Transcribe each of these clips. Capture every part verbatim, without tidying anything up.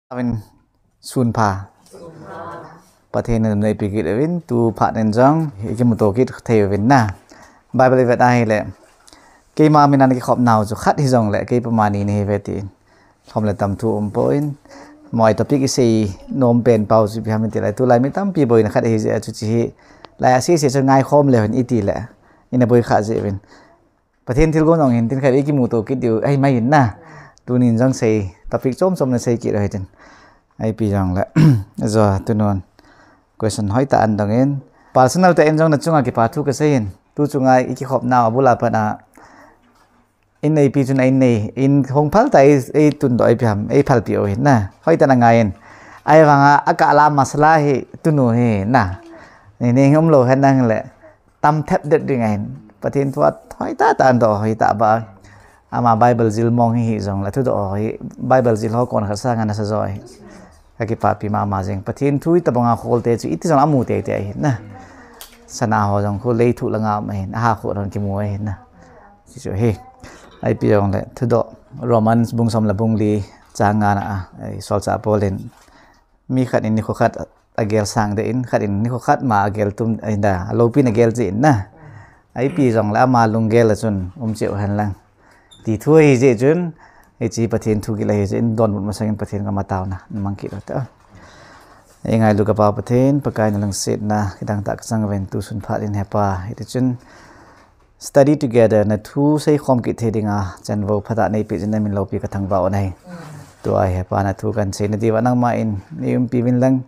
Avin sun pha. Pathen in neipi kit uvin, tu phat in jong ikimuto kit thei uvin na. Bible i vet ahile, keima min a kikhop nau chu khat hijongle, kei pama ni nahi uve tin. Lhom le tam thu um poi. Moi topic i sei nom pen pau chu ipi ham itile, tulai mi tampi boina khat ahi jeh a chu hiche lai a sese chu ngaikhom leu hen itile, ina boi kha jeh uvin. Pathen thilgon jong hin tin khat ikimuto kit diu ahi mai in na. Tunin jong sei topic chom chom na sei kit u hitin. Ipi jongle, jo, tunun question hoitah in dong in, personal tah in jong na chunga kipa thu kasei in. Tu chunga ikikhop nau abul a pat a, in neipi chun in nei, in hung phal tah, ei, ei tundoh ipi ham, ei phalpi u hin na. Hoitah na ngai in. Ahivanga akah la masala hi tunu hi na. Ni, ni umlou hen nang le. Tam thep det ding ahin. Pathen thu a hoitah tah in doh hoitah ba. Ama Bible jil mong hi hijongle thudoh hi Bible jil ho kon khat sanga nasa jo ahi. Kakipapi mama jeng. Pathen thu itobanga kholte chu iti jong amu teitei ahi na. Sana ho jong khu lei thu langa um ahin. Aha khu lon kimu ahi na. Hichu hi. Ipi jongle thudoh Romans bung som le bung li chang nga na a, solchah Paul in mi khat in nikho khat agel sang deh in, khat in nikho khat ma agel tum, ahin da, aloupin agel jeh in na. Ipi jongle ama lunggel a chun um cheh u hen lang. Ti thu ahi jeh chun, hiche Pathen thugil ahi jeh in donbut masang in Pathen kama taona namang kit u hite. Eingailu kapa Pathen, Pakai nalungsetna kidang tah kachang uvin tusun phat in hepa. Hiti chun, study together na thu seikhom kit thei dinga chanvo phatah neipeh jeh in namin loupi kathangvah u ahi. Tua hepa na thu kahin seina diuva nangma in neiumpi uvin lang.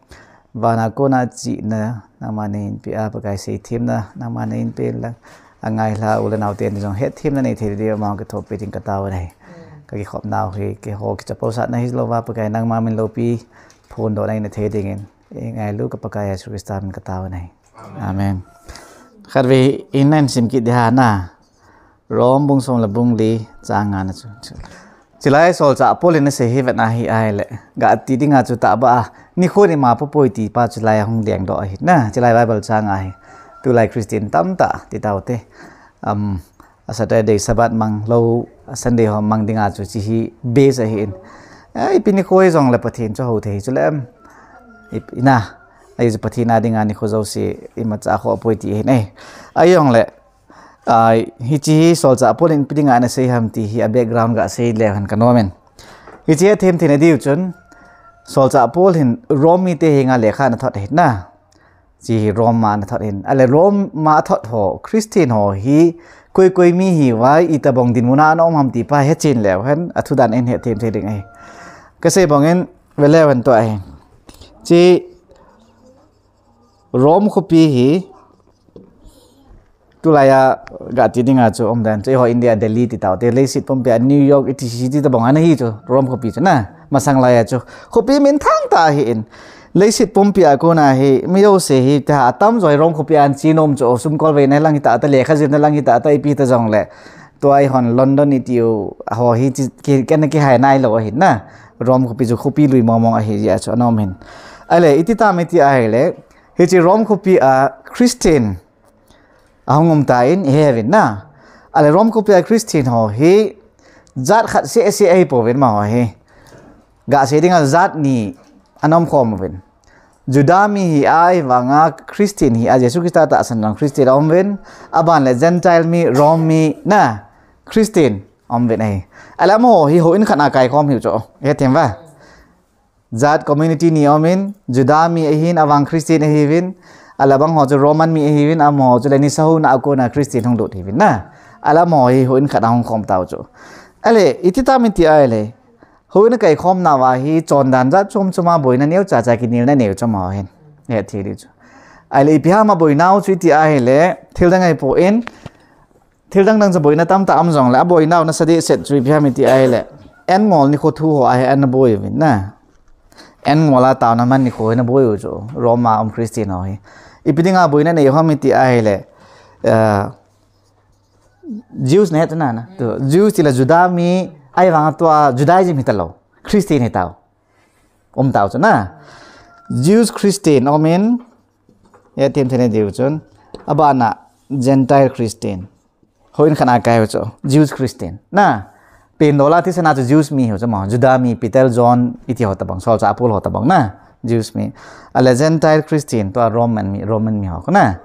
Vana kona chihna nangma neihin peh a, Pakai seithemna nangma neihin peh in lang. Angailha u le nao ten jong hetthemna neithei diuva ama kithopi ding katao u ahi. Kakikhop nau hi keiho kichapousahna hilouva Pakai nangma min loupi phondohna neina thei dingin. Eingailu ka Pakai Jesu Christa min katao u ahi. Amen. Khatvei in nahin sim kit ding ham na. Rom bung som le bung li chang nga na chu. Chulai solchah Paul in asei hi vet na hi ahile, gati dinga chu tahbeh a nikho ni ma poupou ti pa chulai ahung dengdoh ahi na. Chulai Bible chang ahi. Tulai Christian tamtah ti taute. Um, a Saturday Sabbath mang lou, a Sunday ho mang dinga chu hiche hi base ahi in. Ipi nikho hijongle Pathen chu hou thei chule em. Ipi na. Ahi chu Pathen a dinga nikho jouse imacha kho poi ti ahi ne. Ahijongle, hiche hi solchah Paul in ipi dinga ana sei ham ti hi a background gasei leu hen kanom in. Hiche hethem theina diu chun, solchah Paul hin Rom mite henga lekha ana thot ahi na. Hiche hi Rom a ana thot ahin. Ahile Rom a athot ho, Christian ho hi koi koi mi hiuva, itobang dinmun a ana um ham ti pa hechen leu hen, athudan in hethem thei ding ahi. Kasei bang in, ve leu hen tua hi. Hiche Rom khopi hi, tulai a gati dinga chu umdan chu, eiho India Delhi ti taute, leiset pumpi a New York iti city tobang ana hi chu, Rom khopi chu na, masang lai a chu khopi minthang tah ahi in. Leiset pumpi a kona hi mi jouse hi tia atamjo hi Rom khopi a ana che nom chu, sumkolveina lang hita ta, lekha jilna lang hita ta, ipi ta jongle, tua eihon London itiu ho hi kihai nailou ahi na. Rom khopi chu khopi lui mong mong ahi jeh a chu ana um hin. Ahile iti tam iti ahile, hiche Rom khopi a Christian ahung um tan iheuvin na. Ahile Rom khopi a Christian ho hi jat khat seh seh ahipouvin amaho hi. Gasei dinga jat ni ana umkhom uvin. Juda mi hi ahivanga Christian hi a, Jesu Christa tahsan jong Christian aumuvin. Aban le Gentile mi, Rom mi na Christian aumuvin ahi. Ahile amaho hi houin khat a kaikhom hiu chu. Hethem uva. Jat community ni aumin, Juda mi ahin, avang Christian ahiuvin, ahile abang ho chu Roman mi ahiuvin, amaho chule nisa houna a kona Christian hung lut ahiuvin na. Ahile amaho hi houin khat a hung khom tau chu. Ahile, iti tam iti ahile, houin a kaikhom nauva hi chondan jat chom chom a boina neo cha cha, kinelna neo chu amaho hin. Hetthei diu chu. Ahile ipi ham aboinau chu iti ahile, thil dang ahipon, thil dang dang chu boina tamtah um jongle, aboinau nasa dehset chu ipi ham iti ahile, An ngol nikho thu ho ahi ana boi uvin na. An ngol a taona man nikho hi ana boi u chu, Rom a um Christian ho hi. Ipi dinga boina nei u ham iti ahile, Jews nahet na na. Jews tile Juda mi, ahivanga tua Judaism hitalou, Christian hitau. Um tau chu na. Jews Christian aumin, hethem theina diu chun, abana Gentile Christian. Houin khat a kai u chu Jews Christian na. Pen dola thisan a chu Jews mi ho chu ma, Juda mi, Peter, John, iti ho tabang, Saul cha Paul ho tabang na, Jews mi. Ale Gentile Christian tua Roman mi, Roman mi ho na.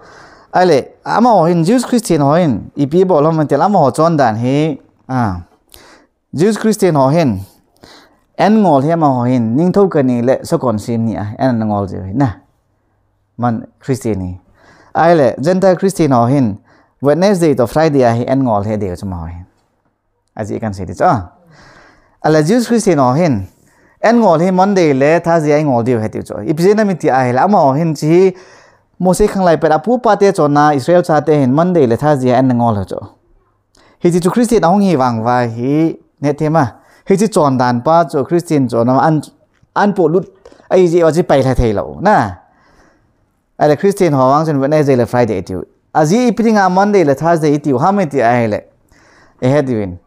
Ale amaho hin Jews Christian ho hin ipi bol ham tia, amaho chondan hi, a, Jews Christian ho hin, an ngol hi amaho hin, ningthou kani le sakon sim ni a an ngol jiu hi na. Man Christian hi. Ale Gentile Christian ho hin, Wednesday to Friday a hi an ngol hi deu chu amaho hin. Aji kan sei ti chu. Ale Jews Christian ho hin, an ngol hi Monday le Thursday a ngol diu hi tiu chu. Ipi jeh ina mi ti ahile, amaho hin chi hi Mose khanglai pet a pupa te chonna Israel chate hin Monday le Thursday a an ngol chu. Hichi chu Christian ahung hi vang va hi, ne thema. Hichi chondan pa chu Christian chonna an, an polut ahi jeh a chi pai lha thei lou na. Ale Christian ho vang chun Wednesday le Friday itiu. Aji ipi dinga Monday le Thursday itiu ham iti ahile, ehe diuvin,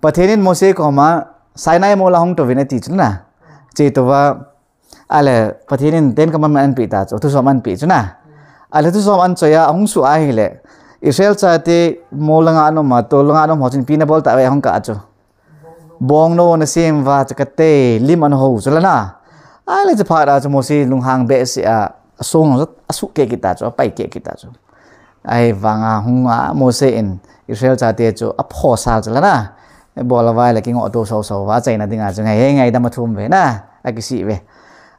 Pathen in Mose koma Sinai mol a hung touvin ati chu na. Che touva, ale Pathen in Ten Commandment an pe ta chu, thusom an pe chu na. Ale thusom an choi a ahung suh ahile, Israel chate mol langa an um a, tol langa an um ho chun ipi na bol tauve, ahung kah chu. Bongnou na sem uva chu kate lim an ho chu la na. Ale chuphat a chu Mose lunghang behseh a, asong chu asuh keh kit ta chu, apai keh kit ta chu. Ahivanga hung a Mose in Israel chate chu aphosal chu la na. Bol uva le kingoh to so so uva, achaina dinga chu ngai he ngaidam athum uve na, akisih uve.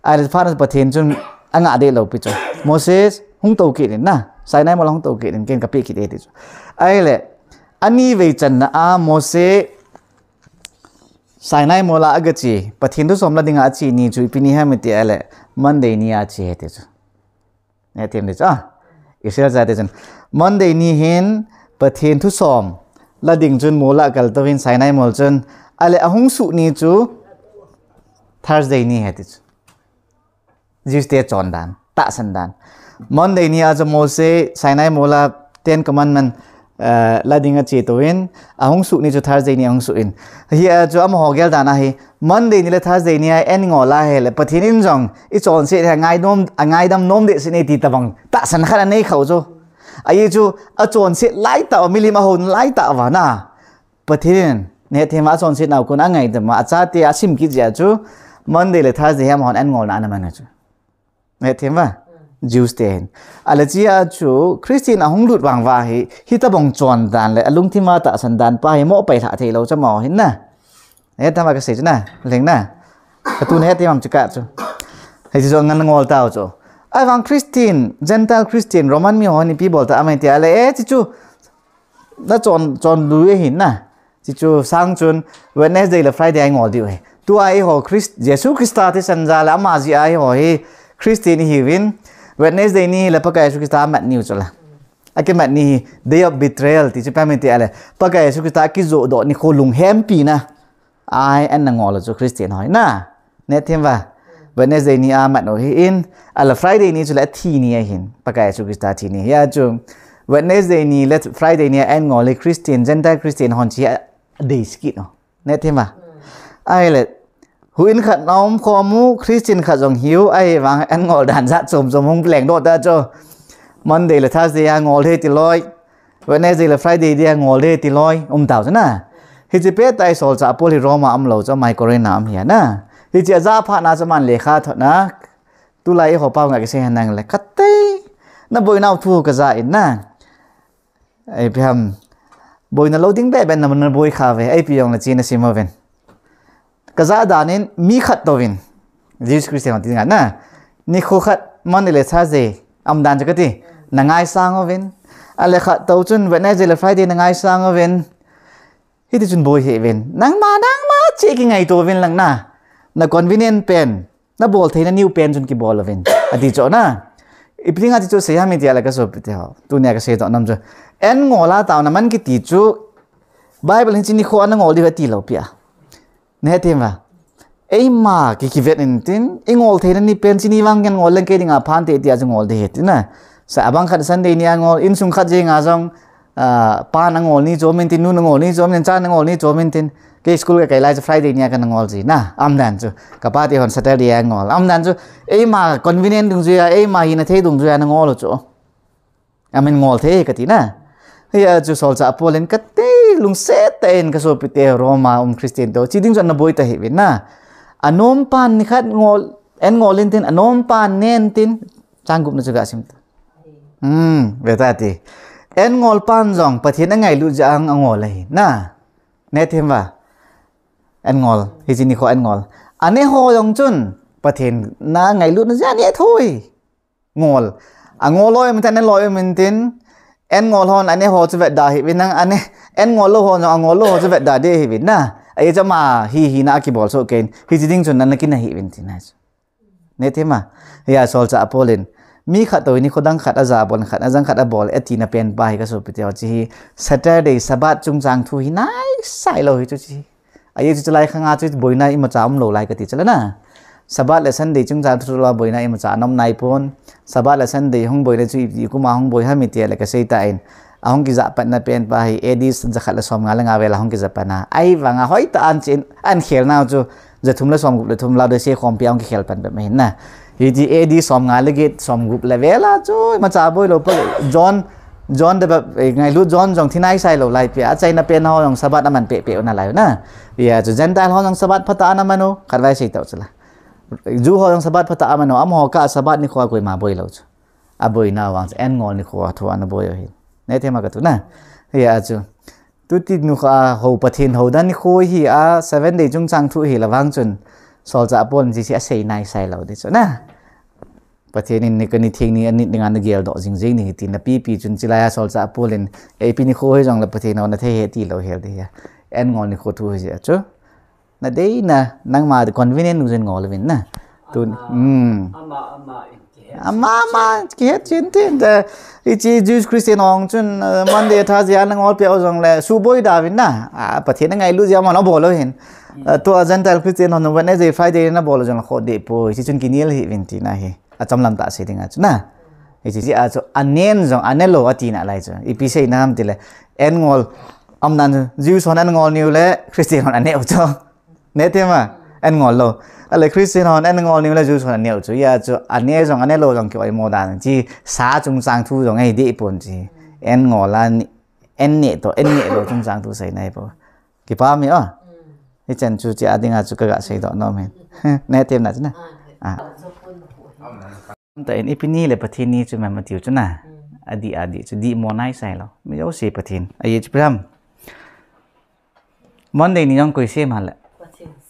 Ale chuphat a Pathen chun angah deh lou pi chu. Mose, hung tou kit in na, Sinai mol a hung tou kit in, ken kapeh kit e ti chu. Ahile, ani vei channa a Mose Sinai mol a agache, Pathen thusom la dinga ache ni chu ipi ni ham iti ahile, Monday ni a ache e ti chu. Ne thim ti chu. A, Israel chate chun Monday ni hin Pathen thusom la ding chun mol a akal touvin Sinai mol chun, ale ahung suh ni chu Thursday ni ahi ti chu. Jews te chondan, tahsan dan. Monday ni a chu Mose Sinai mol a Ten Commandment, eh, la dinga ache touvin, ahung suh ni chu Thursday ni ahung suh in. Hia chu amaho gel dan ahi, Monday ni le Thursday ni a an ngol ahile, Pathen in jong ichonset hi angaidam, angaidam nom deh seh e ti tabang tahsan khat anei khah u chu. Ahi chu, achonset lai tah uva, milim ahou lai tah uva na. Pathen in, ne thim a achonset nau kon angaidam a, achate asim kit jeh a chu, Monday le Thursday hi amahon an ngolna ana man u chu. Ne thim uva, Jews te hin. Ale chia chu, Christian ahung lut vang uva hi, hitabang chondan le alungthim a tahsan dan pa hi mo pai lha thei lou chu amaho hin na. Ne thim uva kasei chu na, leng na. Katun he thim am chu ka chu. Hichu chu ngan ngol tau chu. Ahivang Christian, Gentile Christian, Roman mi hon ipi bol ta ham iti ahile, e, chi chu, na chon, chon lui ahi na. Chi chu sang chun Wednesday le Friday a ingol diu ahi. Tua eiho Christ, Jesu Christa thisan jal a ama jeh a eiho hi Christian ihiuvin, Wednesday ni le Pakai Jesu Christa amat niu chu la. Akimat ni hi Day of Betrayal ti chu ipi ham iti ahile, Pakai Jesu Christa akijoh doh nikho lunghempi na. Ahi, an na ngol u chu Christian ho hi na. Ne thim uva. Wednesday ni a amat u ahin, ale Friday ni chu le athi ni ahin. Pakai Jesu Christa thi ni. Hia chu Wednesday ni le Friday ni a an ngol hi Christian, Gentile Christian hon chi a dei sikit u. Ne thim uva. Ahile, huhhing khat na um khom u, Christian khat jong hiu, ahivang an ngol dan jat chom chom hung leng doh ta chu. Monday le Thursday a ngol e ti loi. Wednesday le Friday dia ngol e ti loi, um tau chu na. Hiche pet a Saul cha Paul hi Rome a um lou chu, amai Corinth a um ahi na. Hiche aja phat na chu aman lekha thot na. Tulai eiho pao nga kisei hen nang le, khat tei. Na boinau thu kaja in na. Ipi ham. Boina lou ding beh beh na, na boi kha uve, ipi jong le chi na sim uvin. Kaja dan in mi khat touvin. Jewish Christian ti nga na. Nikho khat Monday le Thursday a um dan chu kati. Na ngaisang uvin. Ale khat tou chun Wednesday le Friday na ngaisang uvin. Hiti chun boi hih uvin. Nangma, nangma cheh kingaito uvin lang na. Na convenient pen. Na bol theina niu pen chun kibol uvin. Ati chu na. Ipi dinga ti chu sei ham iti ahile ka sopi teho. Tunia kasei doh nom chu. An ngol a taona man kiti chu. Bible hin chu nikho a na ngol diu ati lou pi a. Ne thim uva. Eima ki kivet in tin, ingol theina ni pen chu ni vang kan ngol leng kei dinga phante tia chu ngol ding ahi ti na. Sa abang khat Sunday ni a ngol, insung khat jenga jong, ah, pan angol ni chom in tin, nun angol ni chom in, chan angol ni chom in tin. Kei school kakai lai chu Friday ni a kana ngol ji na. Aum dan chu. Kapa te hon Saturday a ngol. Aum dan chu, eima convenient dungjuia, eima hina thei dungjuia na ngol u chu. Amin ngol thei kati na. Hia chu solchah Paul in kati lungset tah in kasopite Roma um Christian te. Chi ding chu ana boi ta hih uvin na. Anom pan nikhat ngol, en ngol intin, anom pan nen tin, chang gup na chu ga sim ta. Hmm, ve ta ti. En ngol pan jong, Pathen angailut jeh a angol ahi. Na, ne them va. En ngol, hiche nikho en ngol. Ane ho jong chun, Pathen na ngailut na jeh a ane thoi. Ngol. Angol loi min tin, ane loi min tin. En ngol hon, ane ho chu vetda hih uvin nang, ane, en ngol lou ho jong, angol lou ho chu vetda ding hih uvin na. Ahi chu ama hi, hina akibol soh kei in. Hiche ding chun, nana kina hih uvin tin ahi chu. Ne them a. Hia solchah Paul in. Mi khat toh nikho dang khat ajabol, khat ajang khat abol, atina pen pa hi kasopite ho chi hi. Saturday, Sabbath chungchang thu hi naisai lou hi chu chi. Ahi chu chulai khang a chu boina imacha umlou lai kati chula na. Sabbath le Sunday chungchang thu la boina imacha ana um nai pon. Sabbath le Sunday hung boina chu i, i kum a hung boi ham iti le kasei tan. Ahung kija patna pen pa hi A D jakhat le somnga le nga vel a hung kija patna. Ahivang a hoitah in chin, ahin khel nau chu jathum le somgup le thum Laodicea khompi a hung kikhel pan bep ahin na. Hiti A D somnga le get somgup le vel a chu imacha boi lou pa John, John the Bap-, eh, ngailut John jong thi naisai lou lai pi a, achaina pen ho jong Sabbath aman peh peh u nalai u na. Hia chu Gentile ho jong Sabbath phatah a ana man u, khatvei sei tau chula. Jew ho jong Sabbath phatah a aman u, amaho kah a Sabbath nikho a koima boi lou chu. Aboina vang chu en ngol nikho a thu ana boi u ahi. Ne them a kati na. Hia chu. Tuti nikho a ho Pathen houdan nikho hi a seven day chungchang thu hi la vang chun. Solchah Paul in chi si asei naisai lou ding chu na. Pathen in ni kani theng ni ani dinga nagel doh jing jing ni ti napi pi chun chulai a solchah Paul in, "Ipi nikho hi jong le Pathen hou nathei e," ti lou hel ding hia. En ngol nikho thu hi jeh a chu. Nadei na, nangma convenient nung jin ngol uvin na. Tun, hmm. Ama, ama, in kihet Ama, ama, kihet chin tin da. Hiche Jewish Christian ho chun, uh, Monday, Thursday, ana ngol peh u jong le, suboi da uvin na. Ah, Pathen angailut jeh a ama ana bol u hin. Uh, tua Gentile Christian ho Wednesday, Friday ana bol u jong le kho deh poi. Hiche chun kinel hih uvin tina hi. Achomlam tah sei ding a chu na. Hiche jeh a chu anen jong, ane lou ati nalai chu. Ipi seina ham tile. En ngol, umdan chu, Jews hon ana ngol niu le, Christian hon ane u chu. Ne them a, en ngol lou. Ale Christian hon en ngol niu le Jews hon ane u chu. Hia chu, ane jong, ane lou jong ki oimo dan. Chi sa chungchang thu jong ahi deh pon chi. En ngol a ni, en ne toh, en ne lou chungchang thu seina hi po. Kipa mi o. Hichan chu chi a dinga chu kaga seidoh nom in. Ne them na chu na. Ah. Tah in ipi ni le Pathen ni chu mem atiu chu na. Adih, adih chu dihmo naisai lou. Mi jouse Pathen. Ahi chu pram. Monday ni jong koi sem ham le.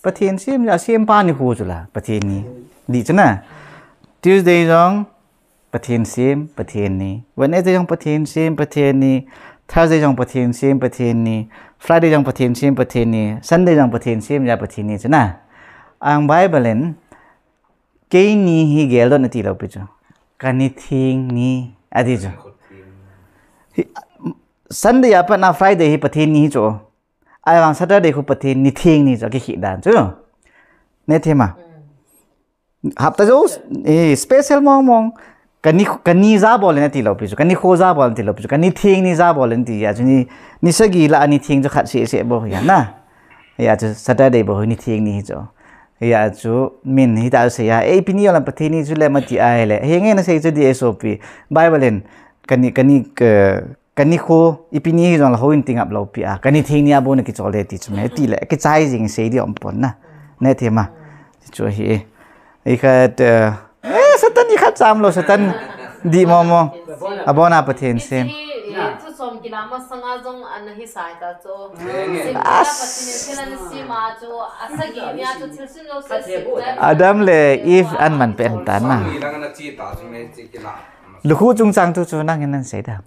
Pathen sem le, asem pa nikho chu la. Pathen ni. Dih chu na. Tuesday jong Pathen sem, Pathen ni. Wednesday jong Pathen sem, Pathen ni. Thursday jong Pathen sem, Pathen ni. Friday jong Pathen sem, Pathen ni. Sunday jong Pathen sem, ya Pathen ni chu na. Ahivang Bible in, keini hi geldoh in ati lou pi chu. Kani theng ni, ati chu. Hi, Sunday a pat na Friday hi Pathen ni hi chu. Ahivang Saturday khu Pathen ni theng ni chu, kikhih dan chu. Ne them a. Hapta jou, eh, special mong mong. Kani, kani ja bol in ati lou pi chu, kani kho ja bol in ati lou pi chu, kani theng ni ja bol in ati ya chu ni, ni sagi lah a ni theng chu khat seh seh bou hi na. Ya chu Saturday bou hi ni theng ni hi chu. Ya chu min hita chu sei ya, eh, ipi ni jong le Pathen ni chu le mati ahile. Henge na sei chu di S O P. Bible in kani, kani, ka, Kani kho, ipi ni hi jong le houin ti ngap lou pi a. Kani theng ni a bou na kichol de ti chu me. Ti le, kichai jing sei di um pon na. Ne them a. Ti chu hi. I khat, eh, eh, Satan i khat cham lou, Satan dih mo mo. Abona Pathen sem. Hiche hi, eh, thu som kila masanga jong ana hi sai ta chu. Sim kila Pathen in thil ana sem a chu, asagi ni a chu thil sim lou se sim ta. Adam le Eve an man pen ta na. Lukhu chungchang thu chu nangin nan sei da.